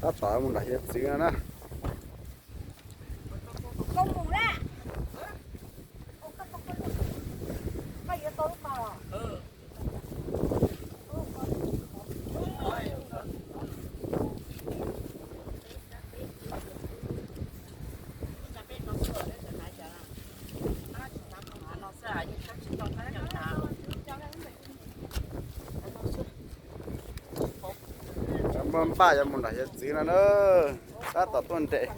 Tab tom mus nram hiav txwv no na. Muaj npaj yuav mus nram hiav txwv no na. Tab tom tuaj nres.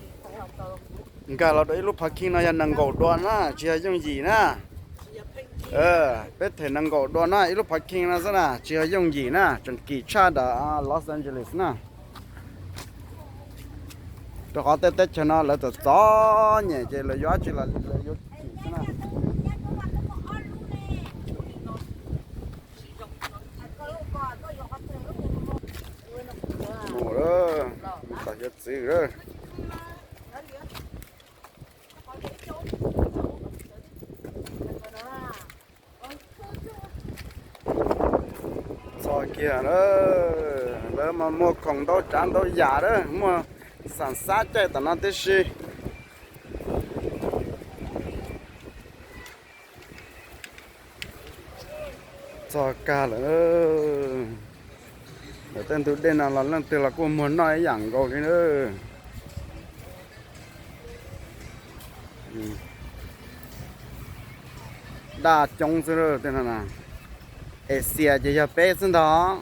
Nkag los rau ib lub parking no yog nees nkaum dua na, tsis yog yooj yim na. Peb them nees nkaum dua na, ib lub parking no xwb na, tsis yog yooj yim na, tseem kim tshaj ntawm Los Angeles na. Rau qhov tej teb chaws no lawv txom txom nyem ces lawv yuav dab tsi los lawv yuav kim xwb na. Mus lawm, mus tom hiav txwv lawm. Txog kiag lawm, lawv mas muag khoom ntau tsav ntau yam lawm, muaj xam xab caij tom no tib si. Txog kag lawm. Lawv tej ntug dej no los leej twg los kuj muag noj ib yam nkaus li na. Daj coob xwb tej no na. Asia ces yog peb xwb ntag.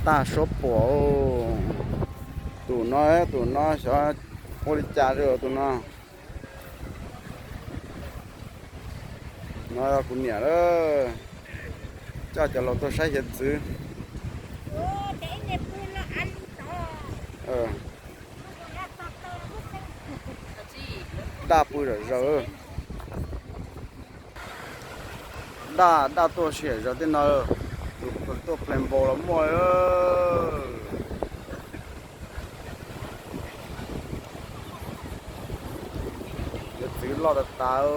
Tag suab puam. Tus no, tus no xyov ua li cas li tus no. No kuv niam lawm, coj cov laus tuaj saib hiav txwv. Daj pw zom zaws. Daj, daj tuaj siam zog tej no. Tus tuaj plees npaus los muaj. Hiav txwv loj tas tas.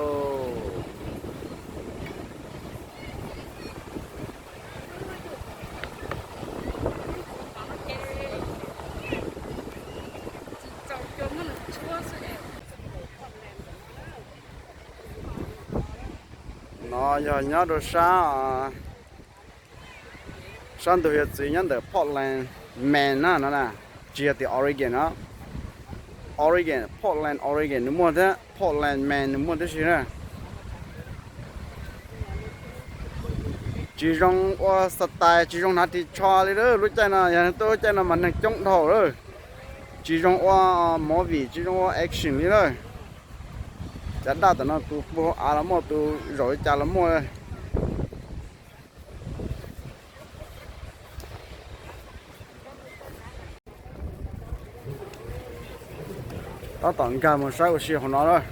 No yog nyob rau sab, sab ntug hiav txwv nyob ntawm Portland, Maine na no na, tsis yog tim Oregon no. Oregon, Portland, Oregon nws muaj thiab, Portland, Maine nws muaj tib si na. Tsis zoo ua style, tsis zoo hnav ris tsho li lawm lub caij no, yog tuaj lub caij no mas neeg coob dhau lawm. Tsis zoo ua movie, tsis zoo ua action li lawm. Cov daj tom no tus puag av los muaj, tus zaum li cas los muaj. Tab tom nkag mus saib ua si hauv no lawm.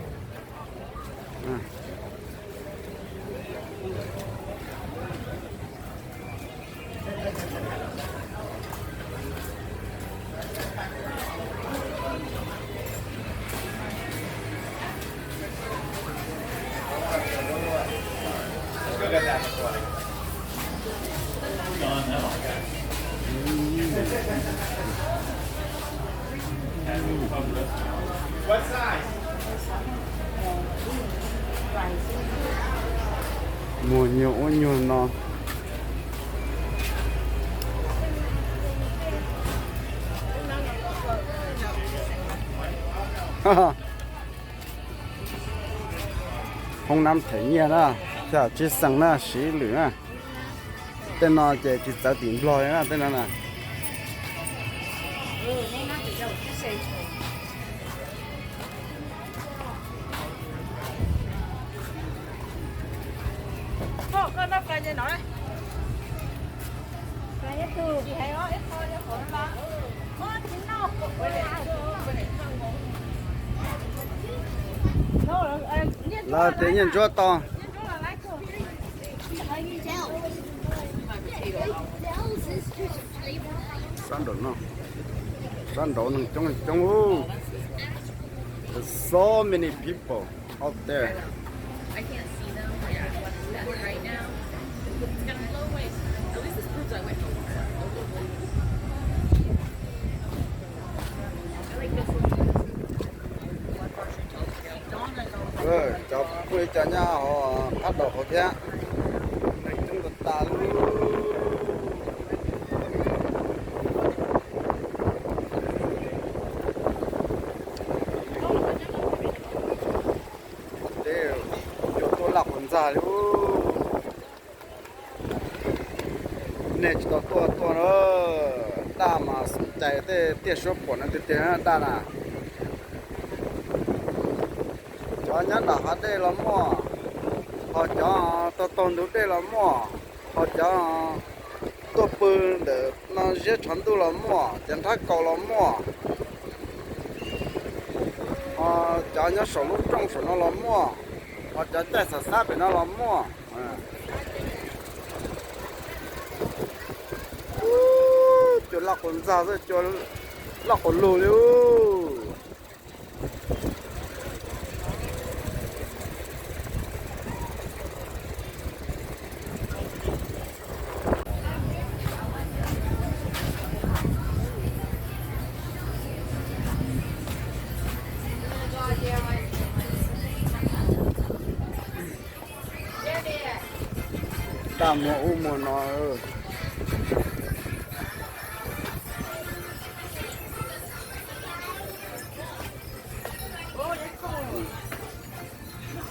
Muag nyuag ub nyuag no. Hoob nab them nyiaj na, xya caum tsib xees na, siv lwm na. Tej no ces tsis txawv tim Nplog li na, tej no na. Lawv tias nyiaj ntsuab to. Sab nraud no, sab nraud neeg coob coob. There's so many people out there. Cov nyob hauv qab daus hauv thiab, neeg coob tas tas li. Tej cua tuaj laj quas ntxag li. Nej tsis tau tuaj tuaj na, daj mas xoom cai tej tiaj suab puam no tiag tiag daj na. Cov nyob nram hav dej los muaj, ho cov taug taug ntug dej los muaj, ho cov tuaj pw ntawm no ziab tshav ntuj los muaj, cov nrhab kaus los muaj, ho cov nyob saum lub rooj saum no los muaj, ho cov caij xav xab pem no los muaj. Cua laj quas ntxag xwb, cua laj quas lug li. Daj muag ub muag no.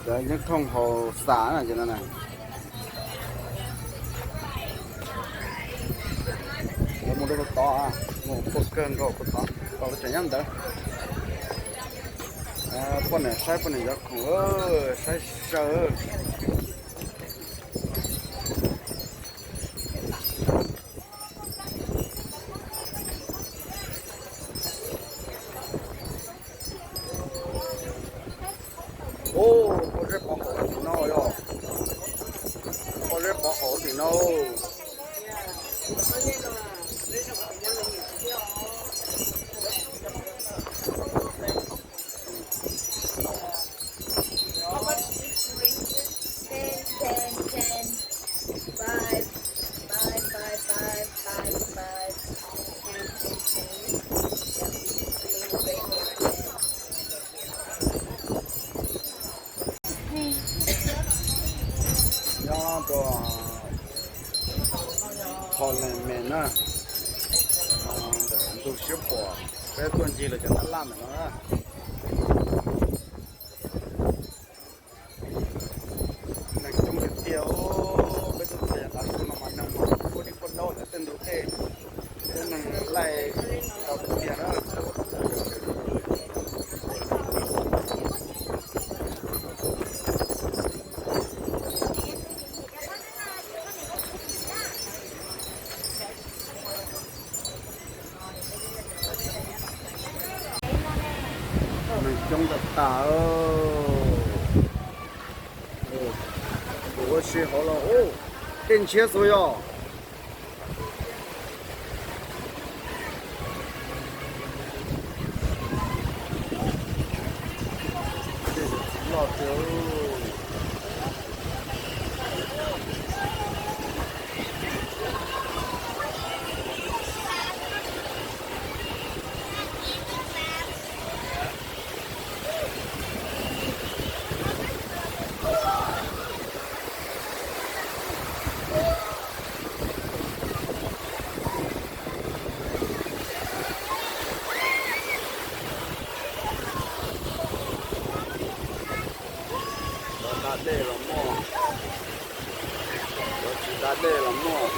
Cov yeeb thooj haus xas no na. Mus rau puag tod, mus puag kawg nkaus puag tod, tod tseem nyob ntawd. Poj niam saib poj niam cov khoom, saib saw. Ub, pob zeb pov haum tim no yog, pob zeb pov haum tim no. Nyob rau Holland me na, ntawm ntug siab puam, peb tuaj ncig los cov tab laj ntawm no na. Neeg coob tiag tiag, peb tuaj txog yav tav su no mas neeg mas quaj dib quaj daub ntawm tej ntug dej, tej neeg laij tau tiag tiag na. Neeg coob tas tas. Ua si hauv los, dej ntshiab xwb yog. Dej txiv loj tiag. Cov da dej los muaj, cov tsis da dej los muaj.